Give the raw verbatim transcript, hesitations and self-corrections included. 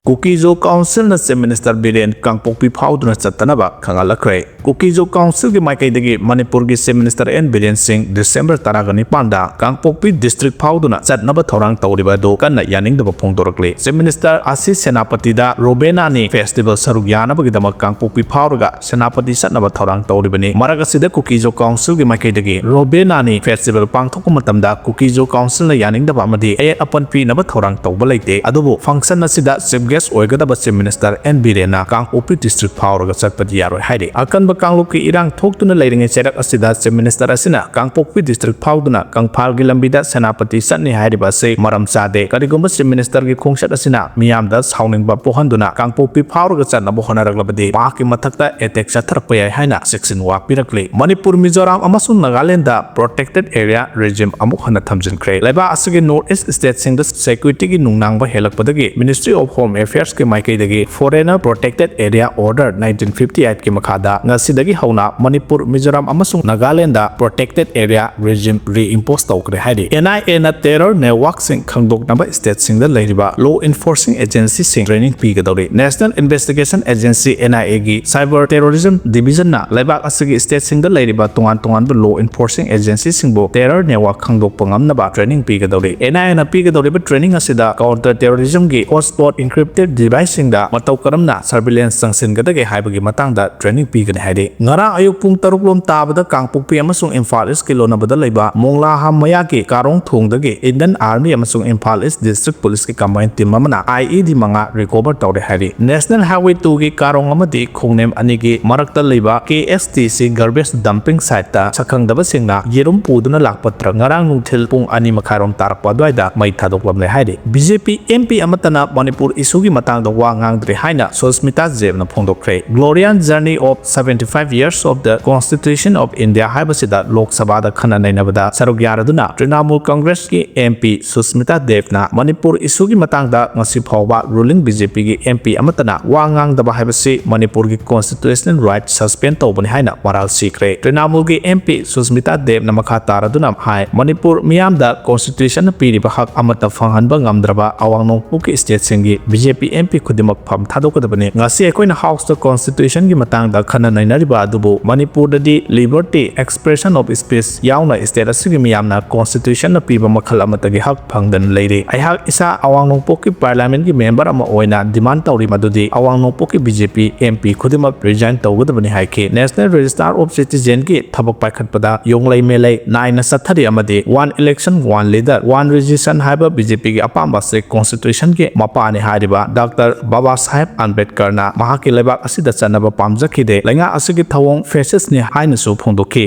ꯀꯨꯀꯤꯖꯣ ꯀꯥꯎꯟꯁꯤꯜꯅ chief minister Biren ꯀꯥꯡꯄꯣꯛꯄꯤ ꯐꯥꯎꯗꯨꯅ ꯆꯠꯇꯅꯕ ꯈꯪꯍꯜꯂꯛꯈ꯭ꯔꯦ꯫ ꯀꯨꯀꯤꯖꯣ ꯀꯥꯎꯟꯁꯤꯜꯒꯤ ꯃꯥꯏꯀꯩꯗꯒꯤ ꯃꯅꯤꯄꯨꯔꯒꯤ ꯆꯤꯐ ꯃꯤꯅꯤꯁꯇꯔ ꯑꯦꯟ ꯕꯤꯔꯦꯟ ꯁꯤꯡ ꯗꯤꯁꯦꯝꯕꯔ ꯇꯔꯥꯅꯤꯄꯥꯟꯗ ꯀꯥꯡꯄꯣꯛꯄꯤ ꯗꯤꯁꯇ꯭ꯔꯤꯛ ꯐꯥꯎꯗꯨꯅ ꯆꯠꯅꯕ ꯊꯧꯔꯥꯡ ꯇꯧꯔꯤꯕ ꯑꯗꯨ ꯀꯟꯅ ꯌꯥꯅꯤꯡꯗꯕ ꯐꯣꯡꯗꯣꯔꯛꯂꯤ꯫ ꯆꯤꯐ ꯃꯤꯅꯤꯁꯇꯔ ꯑꯁꯤ ꯁꯦꯅꯥꯄꯇꯤꯗ ꯔꯣꯕꯦꯅꯥꯅꯤ ꯐꯦꯁꯇꯤꯚꯦꯜ ꯁꯔꯨꯛ ꯌꯥꯅꯕꯒꯤꯗꯃꯛ ꯀꯥꯡꯄꯣꯛꯄꯤ ꯐꯥꯎꯔꯒ ꯁꯦꯅꯥꯄꯇꯤ ꯆꯠꯅꯕ ꯊꯧꯔꯥꯡ ꯇꯧꯔꯤꯕꯅꯤ꯫ ꯃꯔꯛ ꯑꯁꯤꯗ ꯀꯨꯀꯤꯖꯣ ꯀꯥꯎꯟꯁꯤꯜꯒꯤ ꯃꯥꯏꯀꯩꯗꯒꯤ ꯔꯣꯕꯦꯅꯥꯅꯤ ꯐꯦꯁꯇꯤꯚꯦꯜ ꯄꯥꯡꯊꯣꯛꯄ ꯃꯇꯝꯗ ꯀꯨꯀꯤꯖꯣ ꯀꯥꯎꯟꯁꯤꯜꯅ ꯌꯥꯅꯤꯡꯗꯕ ꯑꯃꯗꯤ ꯑꯌꯦꯠ ꯑꯄꯟ ꯄꯤꯅꯕ ꯊꯧꯔꯥꯡ ꯇꯧꯕ ꯂꯩꯇꯦ꯫ ꯑꯗꯨꯕꯨ ꯐꯪꯁꯟ ꯑꯁꯤꯗ ꯆꯤꯐ ꯒꯦꯁ ꯑꯣꯏꯒꯗꯕ ꯆꯤꯐ ꯃꯤꯅꯤꯁꯇꯔ ꯑꯦꯟ ꯕꯤꯔꯦꯟꯅ ꯀꯥꯡꯄꯣꯛꯄꯤ ꯗꯤꯁꯇ꯭ꯔꯤꯛ ꯐꯥꯎꯔꯒ ꯆꯠꯄꯗꯤ ꯌꯥꯔꯣꯏ ꯍꯥꯏꯔꯤ꯫ ꯑꯀꯟꯕ ꯀꯥꯡꯂꯨꯞꯀꯤ ꯏꯔꯥꯡ ꯊꯣꯛꯇꯨꯅ ꯂꯩꯔꯤꯉꯩ ꯆꯩꯔꯛ ꯑꯁꯤꯗ ꯆꯤꯐ ꯃꯤꯅꯤꯁꯇꯔ ꯑꯁꯤꯅ ꯀꯥꯡꯄꯣꯛꯄꯤ ꯗꯤꯁꯇ꯭ꯔꯤꯛ ꯐꯥꯎꯗꯨꯅ ꯀꯪꯐꯥꯜꯒꯤ ꯂꯝꯕꯤꯗ ꯁꯦꯅꯥꯄꯇꯤ ꯆꯠꯅꯤ ꯍꯥꯏꯔꯤꯕ ꯑꯁꯤ ꯃꯔꯝ ꯆꯥꯗꯦ꯫ ꯀꯔꯤꯒꯨꯝꯕ ꯆꯤꯐ ꯃꯤꯅꯤꯁꯇꯔꯒꯤ ꯈꯣꯡꯆꯠ ꯑꯁꯤꯅ ꯃꯤꯌꯥꯝꯗ ꯁꯥꯎꯅꯤꯡꯕ ꯄꯣꯛꯍꯟꯗꯨꯅ ꯀꯥꯡꯄꯣꯛꯄꯤ ꯐꯥꯎꯔꯒ ꯆꯠꯅꯕ ꯍꯣꯠꯅꯔꯛꯂꯕꯗꯤ ꯃꯍꯥꯛꯀꯤ ꯃꯊꯛꯇ ꯑꯦꯇꯦꯛ ꯆꯠꯊꯔꯛꯄ ꯌꯥꯏ ꯍꯥꯏꯅ ꯆꯦꯛꯁꯤꯟꯋꯥ ꯄꯤꯔꯛꯂꯤ꯫ ꯃꯅꯤꯄꯨꯔ, ꯃꯤꯖꯣꯔꯥꯝ ꯑꯃꯁꯨꯡ ꯅꯥꯒꯥꯂꯦꯟꯗ protected area regime ꯑꯃꯨꯛ ꯍꯟꯅ ꯊꯝꯖꯤꯟꯈ꯭ꯔꯦ꯫ ꯂꯩꯕꯥꯛ ꯑꯁꯤꯒꯤ ꯅꯣꯔꯠ ꯏꯁ ꯁ꯭ꯇꯦꯠꯁꯤꯡꯗ ꯁꯦꯀ꯭ꯌꯨꯔꯤꯇꯤꯒꯤ ꯅꯨꯡꯅꯥꯡꯕ ꯍꯦꯜꯂꯛꯄꯗꯒꯤ Ministry of Home Affairsꯀꯤ ꯃꯥꯏꯀꯩꯗꯒꯤ Foreigner Protected Area Order nineteen fifty eightꯀꯤ ꯃꯈꯥꯗ ꯉꯁꯤꯗꯒꯤ ꯍꯧꯅ ꯃꯅꯤꯄꯨꯔ, ꯃꯤꯖꯣꯔꯥꯝ ꯑꯃꯁꯨꯡ Nagaland protected area regime reimpose ꯇꯧꯈ꯭ꯔꯦ ꯍꯥꯏꯔꯤ꯫ NIAꯅ terror networkꯁꯤꯡ ꯈꯪꯗꯣꯛꯅꯕ ꯁ꯭ꯇꯦꯠꯁꯤꯡꯗ ꯂꯩꯔꯤꯕ law enforcing agencyꯁꯤꯡ training ꯄꯤꯒꯗꯧꯔꯤ꯫ National Investigation Agency, NIAꯒꯤ Cyber Terrorism Divisionꯅ ꯂꯩꯕꯥꯛ ꯑꯁꯤꯒꯤ ꯁ꯭ꯇꯦꯠꯁꯤꯡꯗ ꯂꯩꯔꯤꯕ ꯇꯣꯉꯥꯟ ꯇꯣꯉꯥꯟꯕ law enforcing agencyꯁꯤꯡꯕꯨ terror network ꯈꯪꯗꯣꯛꯄ ꯉꯝꯅꯕ training ꯄꯤꯒꯗꯧꯔꯤ꯫ NIAꯅ ꯄꯤꯒꯗꯧꯔꯤꯕ training ꯑꯁꯤꯗ counter terrorismꯒꯤ hotspot, encrypted deviceꯁꯤꯡꯗ ꯃꯇꯧ ꯀꯔꯝꯅ surveillance ꯆꯪꯁꯤꯟꯒꯗꯒꯦ ꯍꯥꯏꯕꯒꯤ ꯃꯇꯥꯡꯗ training ꯄꯤꯒꯅꯤ ꯍꯥꯏꯔꯤ꯫ ꯉꯔꯥꯡ ꯑꯌꯨꯛ ꯄꯨꯡ ꯇꯔꯨꯛ ꯂꯣꯝ ꯇꯥꯕꯗ ꯀꯥꯡꯄꯣꯛꯄꯤ ꯑꯃꯁꯨꯡ ꯏꯝꯐꯥꯜ ꯏꯁꯀꯤ ꯂꯣꯟꯅꯕꯗ ꯂꯩꯕ ꯃꯣꯡꯂꯥꯍꯥꯝ ꯃꯌꯥꯒꯤ ꯀꯥꯔꯣꯡ ꯊꯣꯡꯗꯒꯤ Indian Army ꯑꯃꯁꯨꯡ ꯏꯝꯐꯥꯜ ꯏꯁ District Policeꯀꯤ combined team ꯑꯃꯅ IED ꯃꯉꯥ recover ꯇꯧꯔꯦ ꯍꯥꯏꯔꯤ꯫ National Highway twoꯒꯤ ꯀꯥꯔꯣꯡ ꯑꯃꯗꯤ ꯈꯣꯡꯅꯦꯝ ꯑꯅꯤꯒꯤ ꯃꯔꯛꯇ ꯂꯩꯕ KSTC garbage dumping siteꯇ ꯁꯛꯈꯪꯗꯕꯁꯤꯡꯅ ꯌꯦꯔꯨꯝ ꯄꯨꯗꯨꯅ ꯂꯥꯛꯄ truck ꯉꯔꯥꯡ ꯅꯨꯡꯊꯤꯜ ꯄꯨꯡ ꯑꯅꯤ ꯃꯈꯥꯏꯔꯣꯝ ꯇꯥꯔꯛꯄ ꯑꯗꯨꯋꯥꯏꯗ ꯃꯩ ꯊꯥꯗꯣꯛꯂꯝꯂꯦ ꯍꯥꯏꯔꯤ꯫ BJP MP ꯑꯃꯠꯇꯅ ꯃꯅꯤꯄꯨꯔ issueꯒꯤ ꯃꯇꯥꯡꯗ ꯋꯥ ꯉꯥꯡꯗ꯭ꯔꯤ ꯍꯥꯏꯅ Susmita ꯗꯦꯕꯅ ꯐꯣꯡꯗꯣꯛꯈ꯭ꯔꯦ꯫ Glorious Journey of seventy five years of the Constitution of India ꯍꯥꯏꯕꯁꯤꯗ ꯂꯣꯛ ꯁꯚꯥꯗ ꯈꯟꯅ ꯅꯩꯅꯕꯗ ꯁꯔꯨꯛ ꯌꯥꯔꯗꯨꯅ ꯇ꯭ꯔꯤꯅꯥꯃꯨꯜ ꯀꯪꯒ꯭ꯔꯦꯁꯀꯤ MP ꯁꯨꯁꯃꯤꯇꯥ ꯗꯦꯕꯅ ꯃꯅꯤꯄꯨꯔ issueꯒꯤ ꯃꯇꯥꯡꯗ ꯉꯁꯤ ꯐꯥꯎꯕ ruling BJPꯒꯤ MP ꯑꯃꯠꯇꯅ ꯋꯥ ꯉꯥꯡꯗꯕ ꯍꯥꯏꯕꯁꯤ ꯃꯅꯤꯄꯨꯔꯒꯤ constitutional right suspend ꯇꯧꯕꯅꯤ ꯍꯥꯏꯅ ꯃꯔꯥꯜ ꯁꯤꯈ꯭ꯔꯦ꯫ ꯇ꯭ꯔꯤꯅꯥꯃꯨꯜꯒꯤ MP ꯁꯨꯁꯃꯤꯇꯥ ꯗꯦꯕꯅ ꯃꯈꯥ ꯇꯥꯔꯗꯨꯅ ꯍꯥꯏ, ꯃꯅꯤꯄꯨꯔ ꯃꯤꯌꯥꯝꯗ constitutionꯅ ꯄꯤꯔꯤꯕ ꯍꯛ ꯑꯃꯠꯇ ꯐꯪꯍꯟꯕ ꯉꯝꯗ꯭ꯔꯕ ꯑꯋꯥꯡ ꯅꯣꯡꯄꯣꯛꯀꯤ stateꯁꯤꯡꯒꯤ ꯖꯦ ꯄꯤ ꯑꯦꯝ ꯄꯤ ꯈꯨꯗꯤꯡꯃꯛ ꯐꯝ ꯊꯥꯗꯣꯛꯀꯗꯕꯅꯤ꯫ ꯉꯁꯤ ꯑꯩꯈꯣꯏꯅ ꯍꯥꯎꯁꯇ ꯀꯣꯟꯁꯇꯤꯇ꯭ꯌꯨꯁꯟꯒꯤ ꯃꯇꯥꯡꯗ ꯈꯟꯅ ꯅꯩꯅꯔꯤꯕ ꯑꯗꯨꯕꯨ ꯃꯅꯤꯄꯨꯔꯗꯗꯤ ꯂꯤꯕꯔꯇꯤ, ꯑꯦꯛꯁꯄ꯭ꯔꯦꯁꯟ ꯑꯣꯐ ꯁ꯭ꯄꯤꯆ ꯌꯥꯎꯅ ꯁ꯭ꯇꯦꯠ ꯑꯁꯤꯒꯤ ꯃꯤꯌꯥꯝꯅ ꯀꯣꯟꯁꯇꯤꯇ꯭ꯌꯨꯁꯟꯅ ꯄꯤꯕ ꯃꯈꯜ ꯑꯃꯠꯇꯒꯤ ꯍꯛ ꯐꯪꯗꯅ ꯂꯩꯔꯤ꯫ ꯑꯩꯍꯥꯛ ꯏꯁꯥ ꯑꯋꯥꯡ ꯅꯣꯡꯄꯣꯛꯀꯤ ꯄꯥꯔꯂꯤꯌꯥꯃꯦꯟꯒꯤ ꯃꯦꯝꯕꯔ ꯑꯃ ꯑꯣꯏꯅ ꯗꯤꯃꯥꯟ ꯇꯧꯔꯤ ꯃꯗꯨꯗꯤ ꯑꯋꯥꯡ ꯅꯣꯡꯄꯣꯛꯀꯤ B J P M P ꯈꯨꯗꯤꯡꯃꯛ ꯔꯤꯖꯥꯏꯟ ꯇꯧꯒꯗꯕꯅꯤ ꯍꯥꯏꯈꯤ꯫ ꯅꯦꯁꯅꯦꯜ ꯔꯦꯖꯤꯁꯇꯥꯔ ꯑꯣꯐ ꯁꯤꯇꯤꯖꯦꯟꯒꯤ ꯊꯕꯛ ꯄꯥꯏꯈꯠꯄꯗ ꯌꯣꯡꯂꯩ ꯃꯦꯂꯩ ꯅꯥꯏꯅ ꯆꯠꯊꯔꯤ ꯑꯃꯗꯤ One Election, One Leader, One Registration ꯍꯥꯏꯕ ꯕꯤ ꯖꯦ ꯄꯤꯒꯤ ꯑꯄꯥꯝꯕ ꯑꯁꯤ ꯀꯣꯟꯁꯇꯤꯇ꯭ꯌꯨꯁꯟꯒꯤ ꯃꯄꯥꯅꯤ ꯍꯥꯏꯔꯤꯕ ꯗꯥꯛꯇꯔ ꯕꯥꯕꯥ ꯁꯥꯍꯦꯕ ꯑꯝꯕꯦꯗꯀꯔꯅ ꯃꯍꯥꯛꯀꯤ ꯂꯩꯕꯥꯛ ꯑꯁꯤꯗ ꯆꯠꯅꯕ ꯄꯥꯝꯖꯈꯤꯗꯦ꯫ ꯂꯩꯉꯥꯛ ꯑꯁꯤꯒꯤ ꯊꯧꯑꯣꯡ ꯐꯦꯁꯤꯁꯅꯤ ꯍꯥꯏꯅꯁꯨ ꯐꯣꯡꯗꯣꯛꯈꯤ꯫